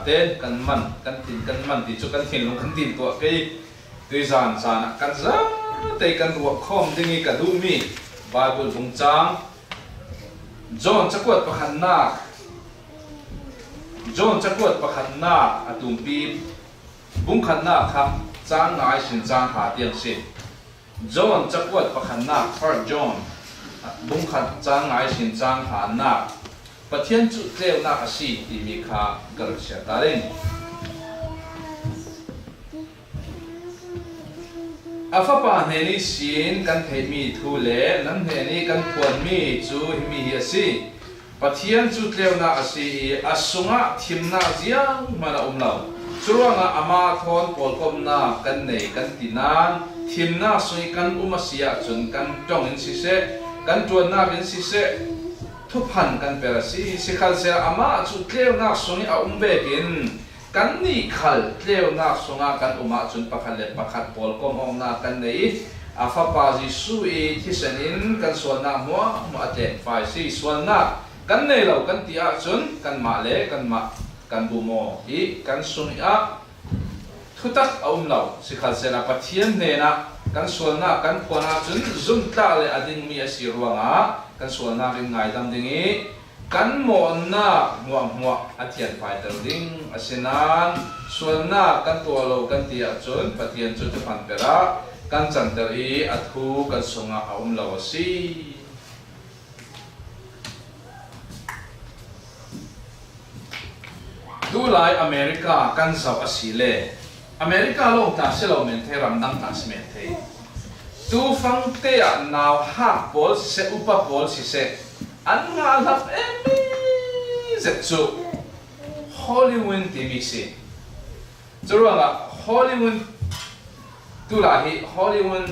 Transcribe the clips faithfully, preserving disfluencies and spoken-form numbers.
Ten kan man, kan thin kan man ti cu kan thinlung kan tin tuah kei. Tuizan caan ah kan zate kan ruah khawm ding i ka duhmi Baibal bung cang John cakuat pakhatnak, John cakuat pakhatnak a tumpi bung khatnak kha cang nga ihsin cang hla tiang si. John cakuat pakhatnak, First John bung khat cang nga ihsin cang hla nak, Pathian cu tleunak a si timi kha ka rak siar ta ding. A Fapa hnen ihsin kan theihmi thu le nan hnen i kan phuanmi cu himi hi a si. Pathian cu tleunak a si i a sungah thimnak zianghman a um lo. Curuangah amah thawn pawlkomnak kan nei kan ti nain thimnak sung i kan um a si ahcun kan ṭong in siseh, kan ṭuannak in siseh, thuphan kan per a si. Sikhalsehla amah cu tleunak sung i a um vekin kannih khal tleunak sungah kan um ahcun pakhat le pakhat pawlkom awknak kan nei i a Fapa Jesuh i thisen in kan sualnak hmuahhmuah a tlenfai si. Sualnak kan nei lo kan ti ahcun kanmah le kanmah kan bum aw i kan sung i ah thutak a um lo. Sikhalsehla Pathian hnenah kan sualnak kan phuan ahcun zumhtlak le a dingmi a si ruangah kan sualnak in ngaidam ding i kan mawhnak hmuahhmuah a thianfaiter ding a si nain sualnak kan tuah lo kan ti ahcun Pathian cu thuphan per ah kan canter i a thu kan sungah a um lo a si. Tulai America kan zoh a si le America lawng ta si lo men thei, ramdang ta si men thei. Tu fangte ah nauhak pawl siseh, upa pawl siseh, an ngah hlap em zet cu Hollywood timi si. Curuangah Hollywood, tulai hi Hollywood,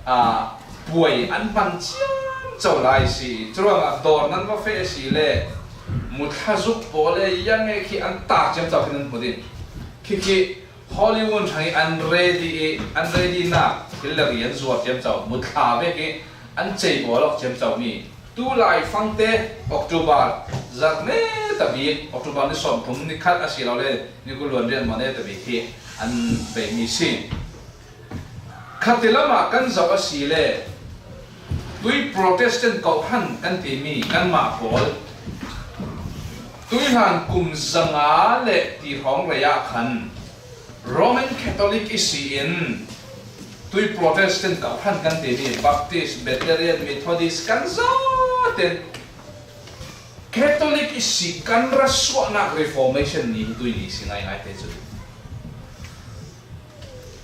aa, puai an hman ciamco lai si. Curuangah dawr nan va feh a si le muthlazuk pawl e yang e khi an tak ciamco khi nan hmu ding. Khi khi Hollywood hrang i an ready i, an ready nak thil le ri an zuar ciamco, muthla vek i an cei bawl awk ciamco mi. Tulai fangte October zarh ne tabik, October ni sawmthum ni khat a si lo le ni kul luan rian maw ne tabik hi an peimi si. Khati lamah kan zoh a si le tui Protestant kohhran kan timi kanmah pawl tuihlan kum zanga le ti hrawng rei ah khan Roman Catholic i si in tui Protestant kohhran kan timi Baptist, Presbyterian, Methodist kan zaten Catholic i si kan ra suahnak Reformation ni hi tuini si ngaingai te cu.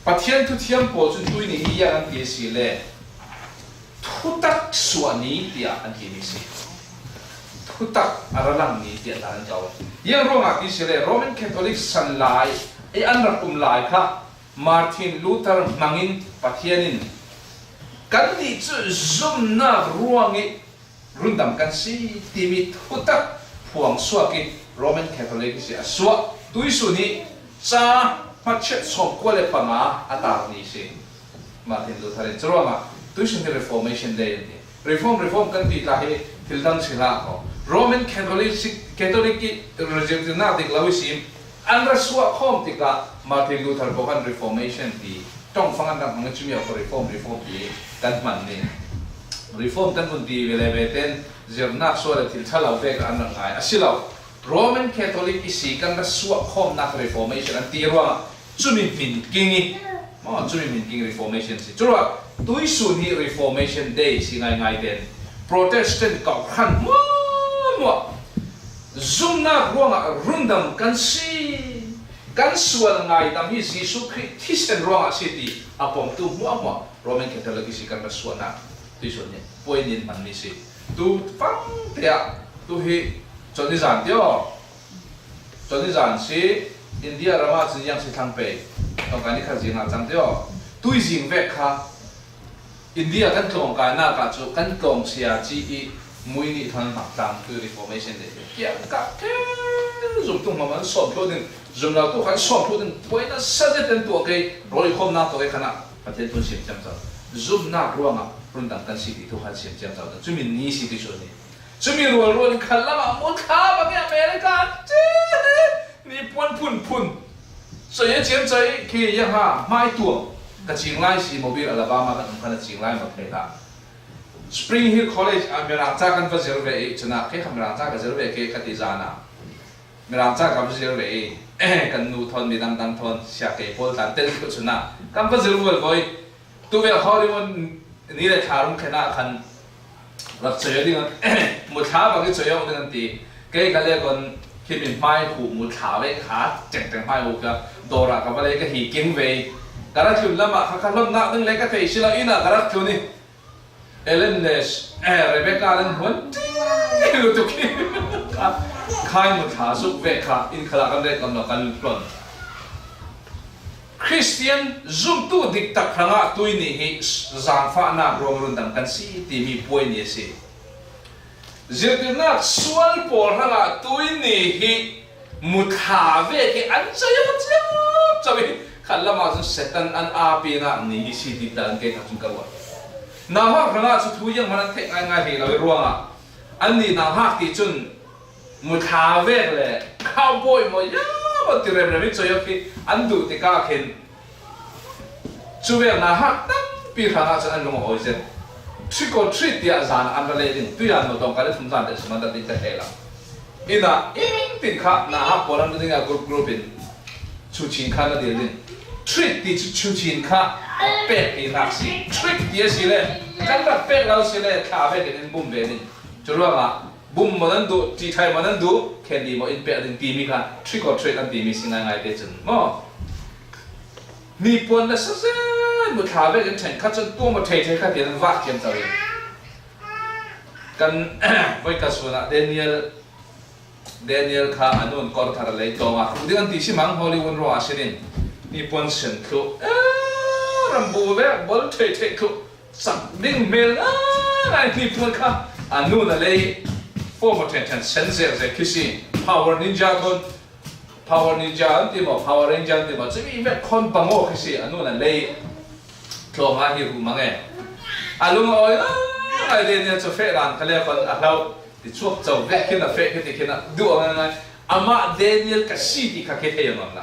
Pathian thuthiam pawl cun tuini hi ziang an ti a si le thutak suah ni tiah an timi si. Thutak a ra lang ni tiah ta an ko. Ziang ruangah ti si le Roman Catholic san lai i an rak um lai kha Martin Luther hmangin Pathian in kannih cu zumhnak ruang i rundam kan si timi thutak phuang suak i Roman Catholic i si a suah. Tuisun hi ca hmatchiat sawmkua le panga a tar ni si. Martin Luther in curuangah tuisun hi Reformation Day an ti. Reform, reform kan ti tla hi thil dang si hlah ko. Roman Catholic, Catholic i rejectnak dik lo i si. An ra suah khawm tikah Martin Luther pawl kan Reformation ti ṭongfang an rak hmang i cumi a ko reform, reform ti kan hman ni. Reform kan vun ti ve le ve ten zirnak sual le thil ṭha lo vek an rak ngai a si lo. Roman Catholic i si kan ra suah khawmnak Reformation an ti ruangah cumi hmin king i maw, cumi hmin king Reformation si. Curuah tuisun hi Reformation Day si ngaingai ten Protestant kohhran hmuahhmuah zumhnak ruangah rundam kan si, kan sual ngaidam hi Jesuh Khrih thisen ruangah si ti a pomtu hmuahhmuah Roman Catholic i si kan ra suahnak tuisun hi puai nin hmanmi si. Tu fangte ah tu hi Cawlnizan ti aw. Cawlnizan si India ram ah cun ziang si thlang pei. Tawngkai ni khat zing ah cang ti aw. Tui zing vek kha India kan tlawngkainak ah cu kan tlawng sia ci i mui nih thawn hmak tlang tu Reformation Day. Kiangkah ke zumtu hmang an sawm thluh ding, zumlo tu khan sawm thluh ding puai nasa zet an tuah kei, rawl i khawmnak tuah kei khan ah Pathian tun sim ciamco. Zumhnak ruangah rundam kan si ti tu khan sim ciamco. Cumi ni si ti sual ni. Cumi rualrual in khan lamah muthla bang i America an ti. Ni Chawi a chiam chawi khi yang ha, hmai tuam. Ka ching lai si, Mobile, Alabama kan um khan a ching lai ma thei ta. Spring Hill College a Mirang cha kan va zir ve i, chuna kei kha Mirang cha ka zir ve kei ka ti zana. Mirang cha ka va zir ve i, kan nu thawn, mi dang dang thawn, sia kei pawl tan tel ko chuna. Kan va zir vual voi. Tu ve Hollywood ni le thla rum khena khan rak chawi ding, mu thla bang i chawi ding an ti. Kei ka le kon khi mi hmai hu mu thla ve kha, cheng cheng hmai hu ka, dawra ka va le ka hi king ve. Ka rak tlun lama kha ka hlon nak ding le ka thei si lo ina ka rak tlun i. Ellen le, eh, Rebecca len huan ti lu tu ki. Khai mu thla suk ve kha, in khala kan rek kan lo kan hlon. Christian zumtu diktak hrangah tuini hi zangfahnak ruang rundam kan si timi puai ni a si. Zirtirnak sual pawl hrangah tuini hi mu thla vek i an chawi aw ciamco i khat lamah cun Satan an aa pinak ni hi si ti dan kei kha cun ka ruat. Nauhak hrangah cu thu zianghman an theih ngaingai hrih lo i ruangah an nih nauhak ti cun mu thla vek le cowboy maw, ya maw ti remrem i chawi aw khi an duh tikah khin cu vek nauhak tampi hrangah cun an lung a awi zet. Trick or treat tiah zan an ra leh ding, tuian maw tawng ka le thum zan le sum an rat ding ka thei lo. Ina in tin kha nauhak pawl an ra ding a group group in chuchin kha na dil ding. Treat ti cu chuchin kha rak pek tinak si. Trick ti a si le kan rak pek lo si le thla vekin in bum ve ding. Curuangah bum maw nan duh, ṭihṭhai maw nan duh, candy maw in pek ding timi kha trick or treat an timi si ngaingai te cun maw? Nipuan na sazet mu thla vekin ṭhenkhat cun tuam a ṭhei ṭhei kha tian an vak thiam co in. Kan voi ka sun ah Daniel, Daniel kha a nun kawr thar lei tawng ah hmuh ding an ti si mang Hollywood ruah a si ding. Nipuan sen thluh, eh, rambu vek bol ṭhei ṭhei thluh. Sak ding hmel ngai ngai hnipuan kha a nun a lei form a ṭhen ṭhen sen zer zer khi si. Power Ninja thawn, Power Ninja an ti maw, Power Ranger an ti maw, cumi vek khawn bang aw khi si a nun a lei tlawm a hi ru mang e. A lung a awi ngai ngai Daniel cu feh dan kha le khawn a hlau. Ti chuak co vek khin a feh khi ti khin a duh a ngai ngai. Amah Daniel ka si ti kha khi thei a nuam lo.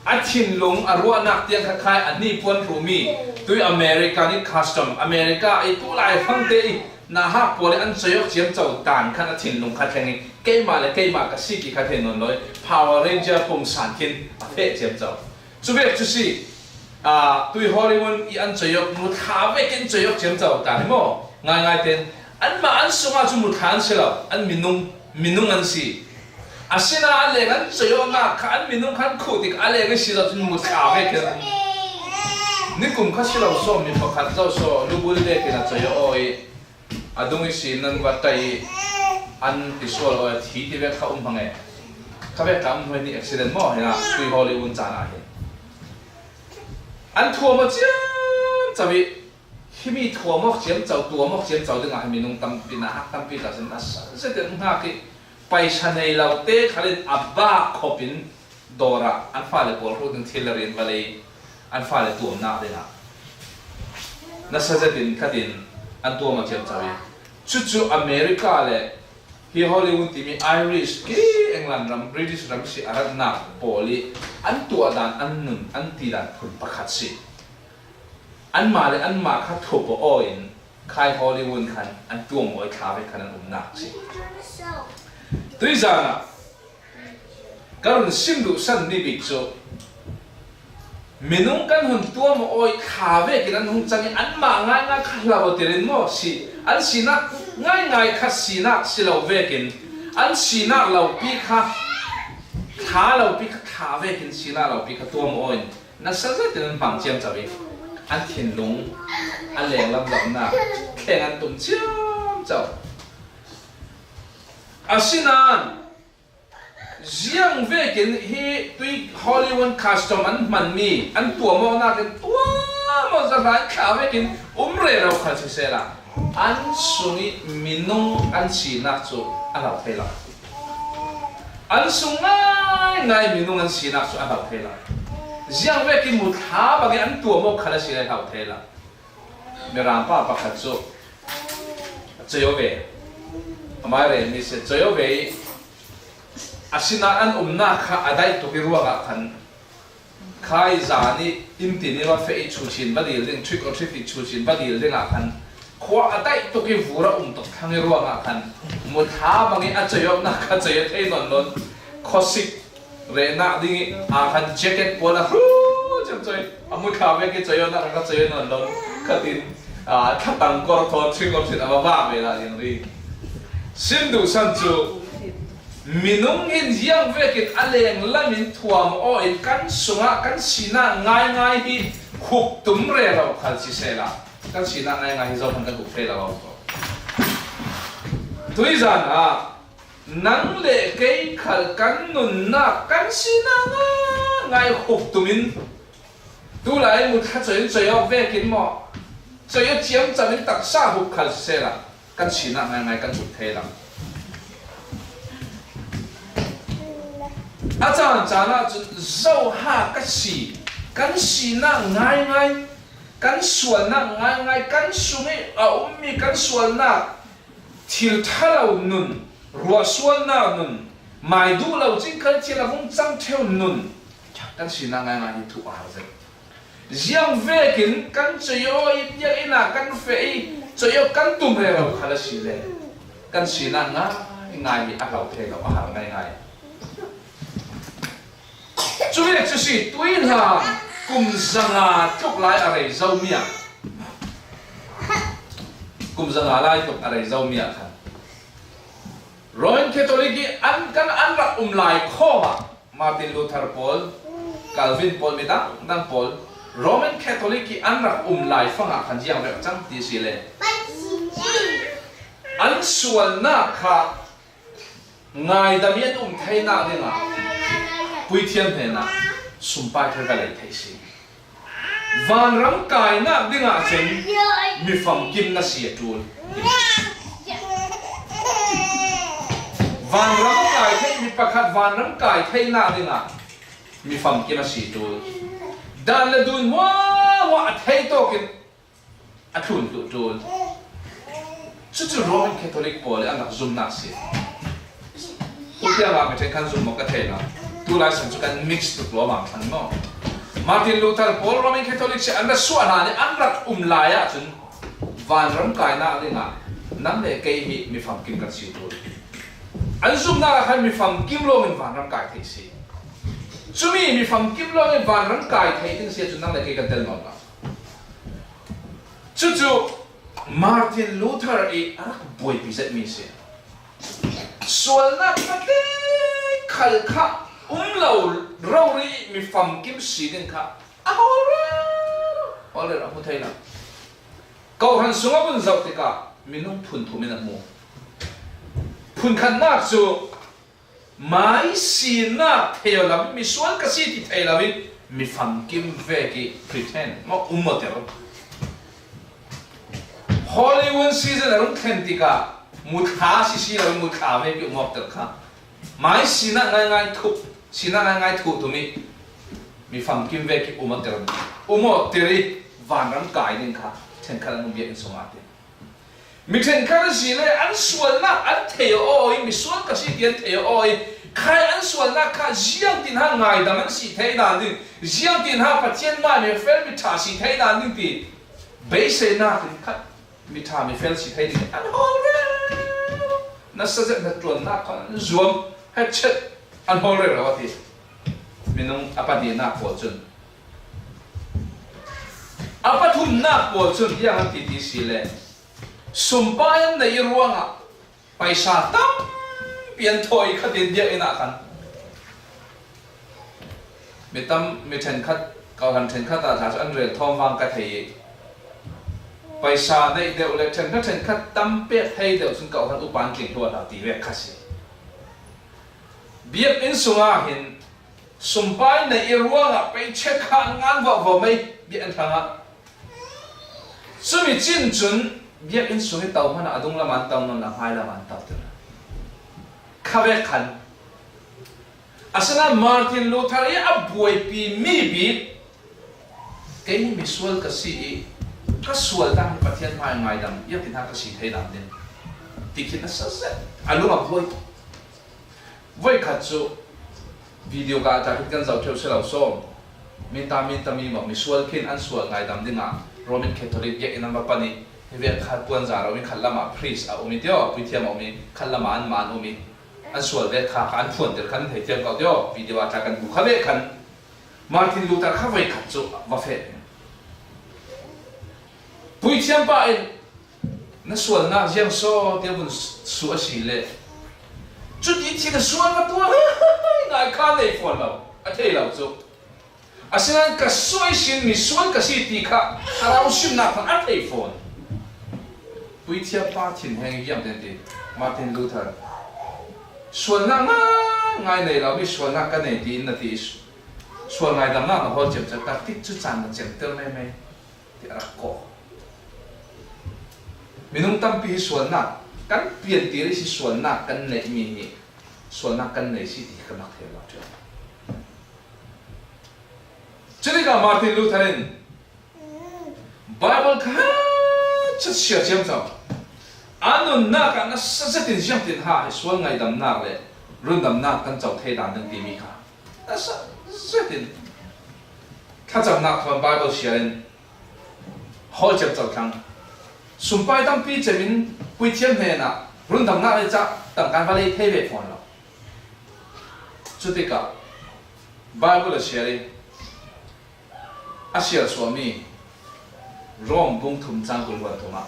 A thinlung a ruahnak tiang kha khai a nipuan hrumi tui America nih custom, America i tu lai fangte i nauhak pawl i an chawi awk ciamco tan khan a thinlung kha thleng i keimah le keimah ka si ti kha thei nawn lo i Power Ranger pungsan khin a feh ciamco. Cu vek cu si, aa, tui Hollywood i an chawi awk, mu thla vekin chawi awk ciamco ta hi maw? Ngaingai ten, anmah an sungah cu mu thla an si lo, an minung, minung an si. Asinain a leng an chawi awknak kha an minung khan khuh tik a leng i si lo cun mu thla vekin. Nikum kha si lo saw, mi pakhat zo saw, lubul vekin a chawi aw i, a dung ihsin nan va tai i an ti sual aw, thi ti vek kha um hmang e. Kha vek ka um hnuai ni accident maw, hi na, tui Hollywood caan ah hin. An thuam aw ciamco i, himi thuam awk ciamco, tuam awk ciamco dingah hi minung tampi, nauhak tampi ta sin a sa zet in hngak i, paisa nei lo te khal in a bak khop in, dawr ah an fale pawl hrut in thil le rian va lei, an fale tuamnak dingah nasa zetin khatin an tuam a ciamco i, cucu America le hi Hollywood timi Irish khi England ram, British ram si a ratnak pawl i an tuah dan, an nun, an ti dan phun pakhat si. Anmah le anmah kha thup aw in khai Hollywood khan an tuam aw i thla ve khan an umnak si. Tuizan ah ka run sim duhsan mi bik cu minung kan hun tuam aw i thla vekin an hung cang i anmah ngaingai kha hlau a tirin maw si, an sinak ngaingai kha sinak si lo vekin an sinak lopi kha thla lopi kha thla vekin sinak lopi kha tuam aw in nasa zetin an hmang ciamco i an thinlung a lenglam lamnak thleng an tum ciamco. Asinain ziang vekin hi tui Hollywood custom an hmanmi an tuam awknak in tuam aw zahra in thla vekin um rero khal sisehla an sung i minung an sinak cu a hlau thei lo. An sung ngaingai minung an sinak cu a hlau thei lo. Ziang vekin mu thla bangin an tuam aw khal a si le hlau thei lo. Mirang pa pakhat cu a ceo ve. Amai rel mi si a ceo ve i asinain an umnak kha a daih tuk i ruangah khan Khai zan i in tin i va feh i chu chin va dil ding, trick or treat i chu chin va dil ding ah khan khua a daih tuk i vur a um tok thang i ruang ah khan muthla bang i a choi awkna kha choi a thei nawn lo. Khawsik rehnak ding i a khan jacket puan a hru cem choi a muthla vek i choi awkna kha choi a nawn lo. Khatin a, thlatang kor thawn trick or treat a va vak ve la ding ri. Sim duhsan cu, minung hin ziang vekin a lenglam in thuam aw in kan sungah kan sinak ngaingai hi hup tum rero khal sisehla, kan sinak ngaingai hi zohkhan kan hup thei lo a um ko. Tuizan ah nang le kei khal kan nunnak kan sinak ngaingai hup tum in tulai in muthla choi in choi awk vekin maw, choi a ciamcam in taksa hup khal sisehla, kan sinak ngaingai kan hup thei lo. A caan caan ah cun zoha ka si, kan sinak ngaingai, kan sualnak ngaingai, kan sung i a ummi kan sualnak thil ṭha lo nun, ruahsualnak nun, mai duh lo cing khal thil a vung cang ṭheu nun, kan sinak ngaingai hi thuh a har zet. Ziang vekin kan choi aw i biakinn ah kan feh i choi aw kan tum rero khal a si le, kan sinak ngaingai hi a hlo thei lo, a har ngaingai. Cu hi cu si, tuihna kum zanga tluk lai a rei zomi ah, kum zanga lai tluk a rei zomi ah khan Roman Catholic i an, kan an rak um lai khawngah Martin Luther pawl, Calvin pawl, mi dangdang pawl, Roman Catholic i an rak um lai fangah khan ziang rek cang ti si le, an sualnak kha ngaidam i an um theinak dingah puithiam hnenah sumpai thar ka lei thei si. Vanram kainak dingah cun mi famkim na si a ṭul. Vanram a kai theih, mi pakhat vanram kai theihnak dingah mi famkim a si ṭul. Dan le dun hmuahhmuah a thei tawkin a thlun hluh ṭul. Cucu Roman Catholic pawl i an rak zumnak si. Hutiangah mi ṭhenkhat zum maw ka thei lo. Tulai san cu kan mix tuk lawmam thlang maw. Martin Luther pawl Roman Catholic si an rak suah hlan i an rak um lai ahcun vanram kainak dingah nang le kei hi mi famkim kan si ṭul. An zumnak ah khan mi famkim lawngin vanram kai thei si. Cumi mi famkim lawngin vanram kai thei ding si ahcun nang le kei kan tel nawn lo. Cucu Martin Luther i a rak buaipi zetmi si. Sualnak kha te khal kha um lo rori mi famkim si ding kha a hawl rero, hawl rero a hmu thei lo. Kohhran sungah vun zoh tikah minung phun thum in a hmu. Phun khatnak cu mai sinak thei lo, misual ka si ti thei lo in mi famkim vek i pretend maw, um awter. Hollywood season a rung thlen tikah muthla si si lo in muthla vek i um awter kha. Mai sinak ngaingai thuh, sinak ngaingai thuh tum i mi famkim vek i um awter, um awter i vanram kai ding kha ṭhenkhat an um, biakinn sungah te. Mi ṭhenkhat a si le an sualnak an thei aw i, misual ka si ti an thei aw i, khai an sualnak kha ziangtin ha ngaidam an si thei dan ding, ziangtin ha Pathian mai mi fel mi ṭha si thei dan ding ti beiseinak in khat mi ṭha mi fel si thei ding an hawl rero. Nasa zet hna ṭuannak kha an zuam, hetchet an hawl rero a ti. Minung a pahnihnak pawl cun, a pathumnak pawl cun ziang an ti ti si le, sumpai an neih ruangah paisa tampi an thawi khatin biakinn ah khan mi tam, mi ṭhenkhat, kohhran ṭhenkhat ah thla cu an rel thawm vang ka thei i, paisa neih deuh le ṭhen hna ṭhenkhat tam pek thei deuh cun kohhran upa an tling hluah hna ti vek kha si. Biakinn sungah hin sumpai neih i ruangah paycheck kha an ngan vokvo mei biakinn hrangah. Cumi cin cun biakinn sung i to hmanh ah a dunglam ah an to nawn lo, hmailam ah an to ter. Kha vek khan. Asinain Martin Luther i a buaipi mi bik, kei misual ka si i ka sual dang hi Pathian hmai ngaidam, biakinn ah ka si thei dan ding ti khin a sa zet. A lung a buai. Voikhat cu video ka a ṭah kan zoh ṭheu si lo sawm. Minta, minta mi mah, misual khin an sual ngaidam dingah Roman Catholic biakinn an va pan i, hi vek khat puanza lo in khat lamah priest a um i tio, puithiam a um i, khat lamah anmah an um i, an sual vek kha, kha an phuantir khan thei thiam kau tio, video a tla kan bu kha vek khan Martin Luther kha voi khat cu va feh. Puithiam pa in, "Na sualnak ziang saw tiang vun su a si le, cuti thil a sual na tuah ngai kha nei fawn lo, a thei lo cu. Asinain ka suai sin misual ka si ti kha a rau simnak khan a thei fawn." Puithiam pa thinheng i viam ten ti Martin Luther, "Sualnak ngai ngai nei lo mi sualnak ka nei ti in na ti i su-, sual ngaidamnak na hawl ciamciam, ka tik cu caan na ciamter meimei," ti a rak kawh. Minung tampi hi sualnak kan piantir i si, sualnak kan neihmi hi sualnak kan nei si ti ka mak thei lo ṭial. Cutikah Martin Luther in Bible kha chat siar ciamco. A nunnak ah nasa zetin ziangtin ha hi sual ngaidamnak le rundamnak kan co thei dan ding timi kha nasa zetin thlacamnak thawn Bible siar in hawl ciamco thlang. Sumpai tampi cem in puithiam hnenah rundamnak le cah tangka va lei thei ve fawn lo. Cutikah Bible a siar i a siar suahmi Rom bung thum cang kul huan thum ah,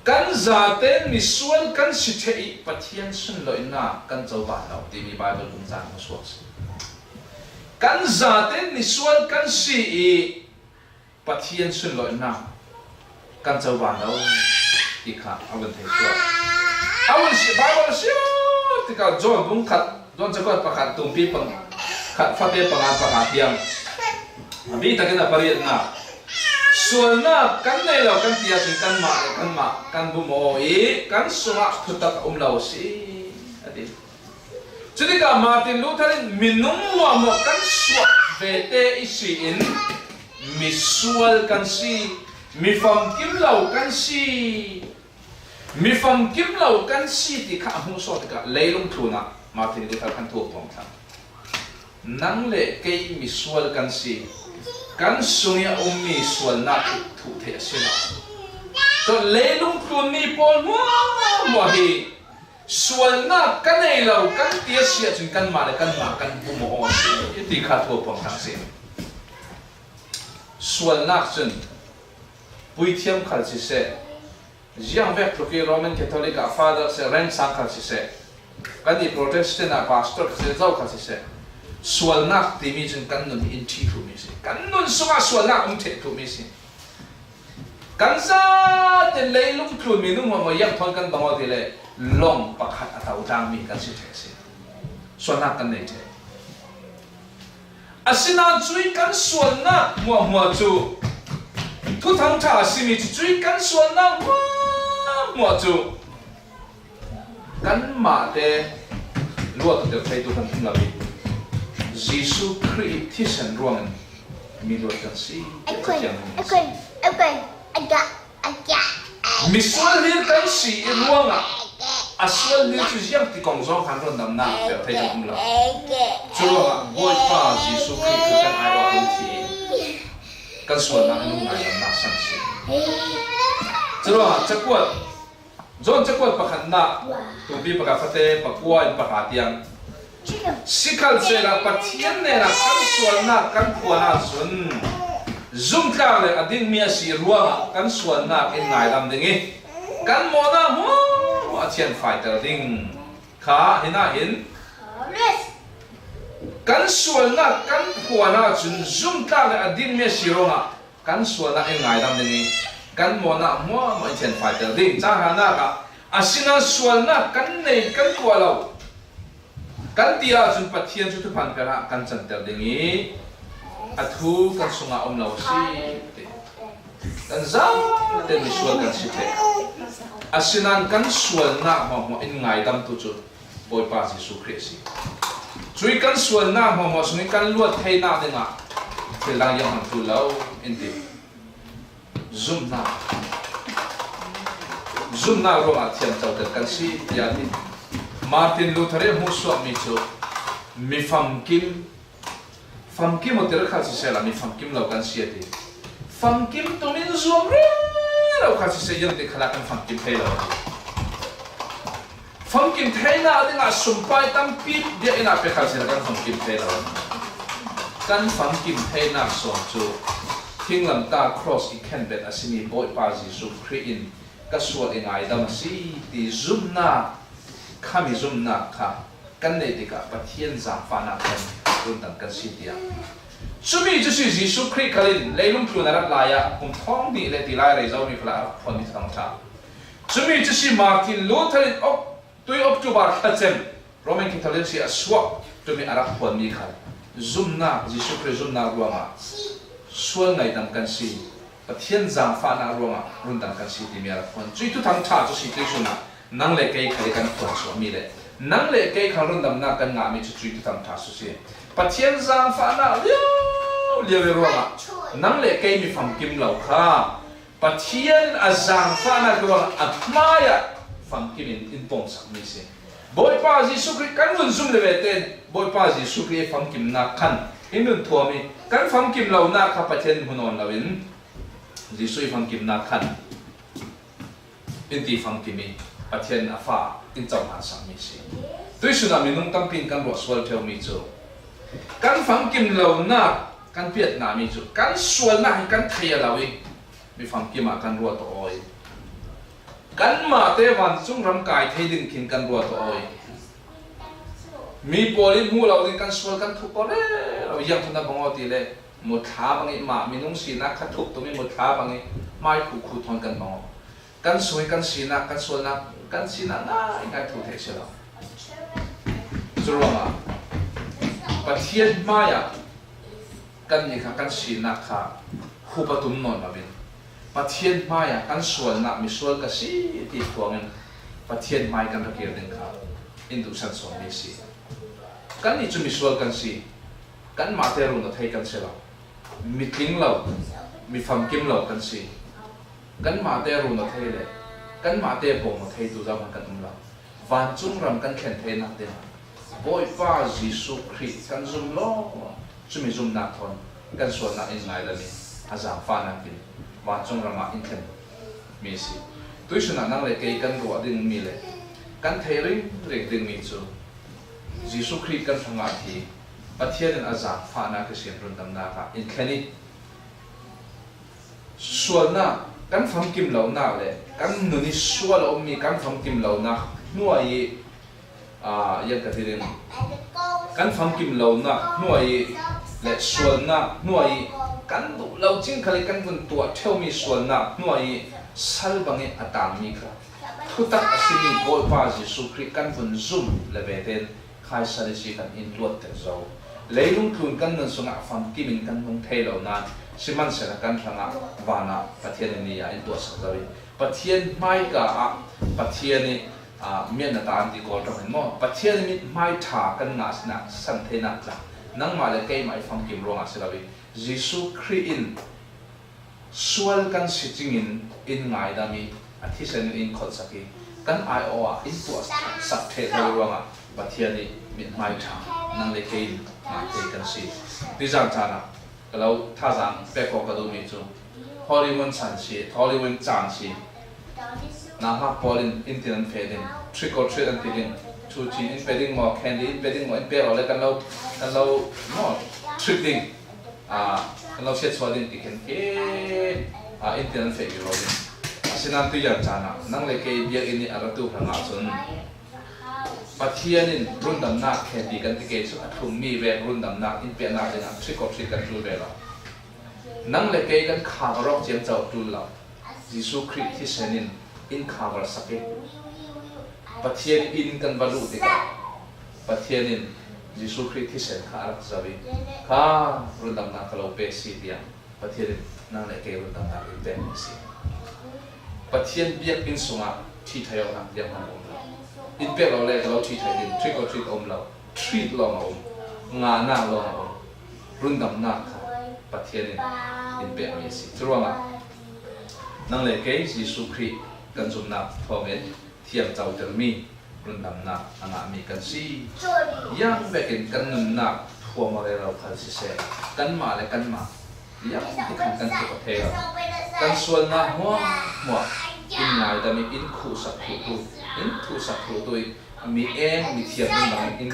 "Kan zaten misual kan si ṭheh i Pathian sunlawihnak kan coban lo," timi Bible bung cang a suak si. "Kan zaten misual kan si i Pathian sunlawihnak kan coban lo," ti kha a vun thei suak. A vun si, Bible a si tikah John bung khat, John cakuat pakhat, tumpi pang-, khat, fate panga, pakhat tiang a bik takin a pariatnak, "Sualnak kan nei lo kan ti ahcun kanmah le kanmah kan bum aw i kan sungah thutak a um lo a si," a ti. Cutikah Martin Luther in, "Minung hmuahhmuah kan suak vete i si in misual kan si, mifamkim lo kan si, mifamkim lo kan si," ti kha a hmuhsuak tikah leilung thlun ah Martin Luther khan thu a puang thlang. "Nang le kei misual kan si, kan sung i a ummi sualnak hi thuh theih a si lo. Cun leilung thlunmi pawl hmuahhmuah hi sualnak ka nei lo kan ti a si ahcun kanmah le kanmah kan bum aw a si," ti kha thu a puang thlang si. Sualnak cun puithiam khal siseh, ziangvek tluk i Roman Catholic ah Father siseh, reng sang khal siseh, kan i Protestant ah pastor siseh, zo khal siseh, sualnak timi cun kan nun hi in ṭhi ṭhumi si. Kan nun sungah sualnak um ṭheh ṭhumi si. Kan zaten leilung tlun minung hmuahhmuah ziang thawn kan bang aw ti le, long pakhat a to tlangmi kan si ṭheh si. Sualnak kan nei ṭheh. Asinain cuih kan sualnak hmuahhmuah cu, Thuthang ṭha a simi cu cuih kan sualnak hmuahhmuah cu kanmah te luat a tel theitu kan um lo i, Jesuh Khrih thisen ruangin mi luat kan si, tiah Cathiang nih a si. Misual hlir kan si i ruangah a sual hlir cu ziang ti kong zong khan rundamnak tel thei kan um lo. Curuangah Bawipa Jesuh Khrih cu kan ai awk a rung thi i kan sualnak a nung ngaidamnak san si. Curuangah cakuat John cakuat pakhatnak, tumpi pakhat fate pakua in pahra tiang, sikhalsehla Pathian hnenah kan sualnak kan phuan ahcun zumhtlak le a dingmi a si ruangah kan sualnak in ngaidam ding i kan mawhnak hmuahhmuah a thianfaiter ding kha. Hinahin kan sualnak kan phuan ahcun zumhtlak le a dingmi a si ruangah kan sualnak in ngaidam ding i kan mawhnak hmuahhmuah in thianfaiter ding. Cang hranak ah, "Asinain sualnak kan nei, kan tuah lo kan ti ahcun Pathian cu thuphan piak ah kan canter ding i a thu kan sungah um lo a si," ti. Kan zaten misual kan si ṭheh. Asinain kan sualnak hmuahhmuah in ngaidamtu cu Bawipa Jesuh Khrih a si. Cuih kan sualnak hmuahhmuah sungin kan luat theinak dingah thil dang zianghman ṭul lo in ti. Zumhnak, zumhnak ruangah thiamcoter kan si, tiah a ti. Martin Luther i hmuhsuakmi cu mifamkim, Famkim aw ti rih kha siseh la, mi famkim lo kan si a ti. Famkim tumin zuam rih lo kha siseh, ziang ti khalah kan famkim thei lo. Famkim theihna dingah sumpai tampi biakinn ah pia kha siseh la kan famkim thei lo. Kan famkim theihna sawm cu thinglamtah cross i khenbet a simi Bawipa Jesuh Khrih in ka sual i ngaidam a si ti zumnak, khami zumnak kha kan neih tikah Pathian zaangfahnak kan rundam kan si tiah. Cumi cu si Jesuh Khrih khal in leilung tlun a rat lai ah kum thawng hnih le ti lai rei zomi khalah a rak phuanmi thangṭha. Cumi cu si Martin Luther in ok, tui October thlacem Roman Catholic si a suak ṭumi a rak phuanmi khal zumnak, Jesuh Khrih zumnak ruangah sual ngaidam kan si, Pathian zaangfahnak ruangah rundam kan si timi a rak phuan. Cuih thuthang ṭha cu si tuihsun ah nang le kei khal i kan phuan suahmi le nang le kei khal rundamnak kan ngahmi cu cuih thuthang ṭha cu si. Pathian zaangfahnak lio lio i ruangah nang le kei mi famkim lo kha Pathian a zaangfahnak ruangah a hmaiah famkim in in pawngsakmi si. Bawipa Jesuh Khrih kan vun zum le ve tein Bawipa Jesuh Khrih i famkimnak khan in nun thuam i kan famkim lonak kha Pathian in hmu nawn loin Jesuh i famkimnak khan in ti famkim i Pathian in a fa in cohlan sakmi si. Tuihsun ah minung tampi in kan ruah sual ṭheumi cu kan famkim lonak kan piatnami cu kan sualnak hi kan thei a lo i mi famkim ah kan ruah tawh aw i kanmah te vancung ram kai thei ding khin kan ruah tawh aw i mi pawl in hmuh lo ding kan sual kan thup aw rero. Ziang thu na bang aw ti le muthla bang i mah minung sinak kha thup tum i muthla bang i mai khu khu thawn kan bang aw. Kan sung i kan sinak, kan sualnak, kan sinak ngaingai thu theih si lo. Curuangah Pathian hmaiah kan nih kha kan sinak kha hup a tum nawn loin Pathian hmaiah kan sualnak misual ka si ti thuangin Pathian hmai kan ra kir ding kha in duhsan sawmmi si. Kan nih cu misual kan si. Kanmah te run aw thei kan si lo. Mi tling lo, mi famkim lo kan si. Kanmah te run aw thei le kanmah te bawm aw thei tu zohman kan um lo. Vancung ram kan thlen theinak ding Bawipa Jesuh Khrih kan zum lawng, cumi zumnak thawn kan sualnak in ngaidam i a zaangfahnak in vancung ram ah in thlen mi a si. Tuihsun ah nang le kei kan ruah ding mi le kan thei ringring ding mi cu Jesuh Khrih kan hrangah thi, Pathian in a zaangfahnak ihsin rundamnak ah in thlen i sualnak, kan famkim lonak le kan nun i sual a ummi kan famkim lonak hnuai i, aa, ziang ka ti ding, kan famkim lonak hnuai i le sualnak hnuai i kan duh lo cing khal i kan vun tuah ṭheumi sualnak hnuai i sal bang i a tangmi kha thutak a simi Bawipa Jesuh Khrih kan vun zum le ve tein Khrih sal ihsi kan in luat tek zo. Leilung tlun kan nun sungah famkim in kan hung thei lo nain sihmanhsehlaw kan hrangah vanah Pathian in ni ah in tuahsak zo i Pathian hmaika ah Pathian i, aa, mian a ta an ti kawl ṭawng hin maw Pathian i mithmai ṭha kan ngah sinak san theinak tla nangmah le keimah i famkim ruangah si lo i Jesuh Khrih in sual kan si cingin in ngaidam i a thisen in in kholhsak i kan aiawh ah in tuahsak ṭheh zo ruangah Pathian i mithmai ṭha nang le kei in ngah thei kan si. Tuzan caan ah ka lo thazaang pek awk ka duhmi cu Holy One caan si, Holy One caan si. Nauhak pawl in in tin an feh ding, trick or treat an ti ding, thu cin in pe ding maw, candy in pe ding maw, in pek lo le kan lo, kan lo maw, trick ding. Aa, kan lo siatsuah ding ti khenkhe, aa, in tin an feh vivo ding. Asinain tuzan caan ah nang le kei biakinn i a ratu hrangah cun Pathian in rundamnak khenpi kan ti kei cu a thlummi vek rundamnak in peknak dingah trick or treat kan ṭul ve lo. Nang le kei kan kha va rawk ciamco ṭul lo. Jesuh Khrih thisen in in kha va sak i Pathian in kan va luh tikah Pathian in Jesuh Khrih thisen kha a rak zoh i kha rundamnak ka lo pe si tiang Pathian in nang le kei rundamnak in pekmi si. Pathian biakinn sungah ṭhithai awknak zianghman a um lo. In pek lo le ka lo ṭhithai ding, trick or treat a um lo, treat lawng a um, ngahnak lawng a um. Rundamnak kha Pathian in in pekmi a si. Curuangah nang le kei Jesuh Khrih kan zumhnak thawngin thiam cotermi rundamnak a ngahmi kan si. Ziang vekin kan nunnak Khuama rero khal siseh, kanmah le kanmah liam ti khan kan thuak thei lo. Kan sualna hmuahhmuah in ngaidam ih in khuhsak thluhtu, in thuhsak thluhtu ih mi eng, mi thiam in bangin in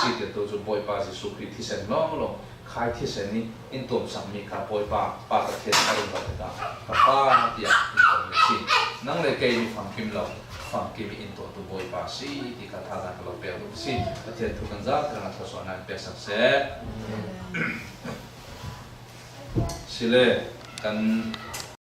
sitirtu cu Bawipa Jesuh Khrih thisen lawnglawng, khai thisen ih in tuamsakmi kha Bawipa Pa Pathian a ringlo tikah ka Pa tiah in kawm a si. Nang le kei mi famkim lo, famkim ih in tuahtu Bawipa a si ti kha thazaang ka lo pek duh a si. Pathian thu kan zak thangah thluasuahnak in peksak seh. Sile kan